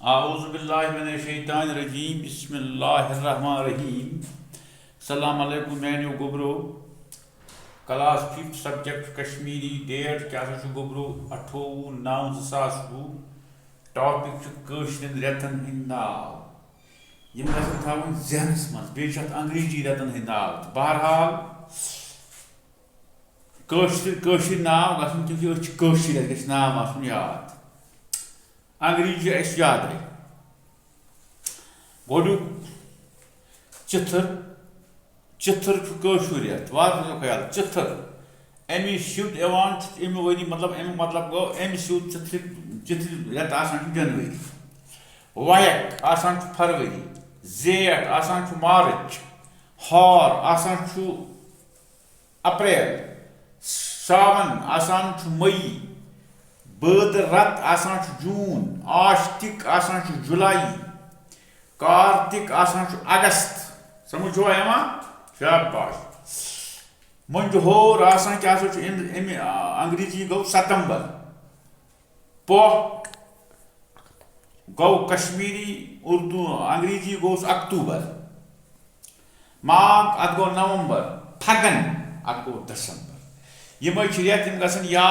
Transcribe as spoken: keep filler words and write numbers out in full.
اعوذ باللہ من الشیطان الرجیم، بسم اللہ الرحمن الرحیم۔ السلام علیکم میانیو گوبرو۔ Class fifth, subject Kashmiri, date کیٛاہ سا چھُ گوبرو؟ اَٹھووُہ نَو زٕ ساس وُہ۔ ٹاپک چھُ کٲشرٮ۪ن رٮ۪تن ہٕنٛدۍ ناو۔ یِم گژھن تھاوٕنۍ ذہنس منٛز۔ بیٚیہِ چھِ اَتھ انگریزی رٮ۪تن ہٕنٛدۍ ناو تہِ۔ بہرحال، کٲشِر کٲشِر ناو گژھُن، کیونکہ أسۍ چھِ کٲشِر، اَسہِ گژھِ ناو آسُن یاد۔ انگریزی چھُ اَسہِ یادٕے۔ گۄڈٕنیُک چِتھٕر۔ چِتھٕر چھُ کٲشُر رٮ۪تھ، وار تھٲیِو خیال، چِتھٕر۔ اَمی سیوٚد یِوان چھُ اَمہِ ؤری، مطلب، اَمیُک مطلب گوٚو، اَمہِ سیوٚد چِتھٕر، چِتھٕر رٮ۪تھ آسان چھُ جنؤری۔ وَیَک آسان چھُ فروری۔ زیٹھ آسان چھُ مارٕچ۔ ہار آسان چھُ اپریل۔ ساون آسان چھُ مئی۔ بٲدٕ رت آسان چھُ جوٗن۔ آشتِک آسان چھُ جُلائی۔ کارتِک آسان چھُ اگست۔ سمجھ چھُوا یِوان؟ شاباش۔ مۄنجہِ ہور آسان کیٛاہ سا چھُ اَمہِ، اَمہِ، آ، انگریزی گوٚو ستمبر۔ پوہ گوٚو کشمیری، اردو، انگریزی گوٚوس اکتوبر۔ ماگ، اتھ گوٚو نومبر۔ پھگن، اتھ گوٚو دسمبر۔ یِمے چھِ رٮ۪تھ، یِم گژھن یاد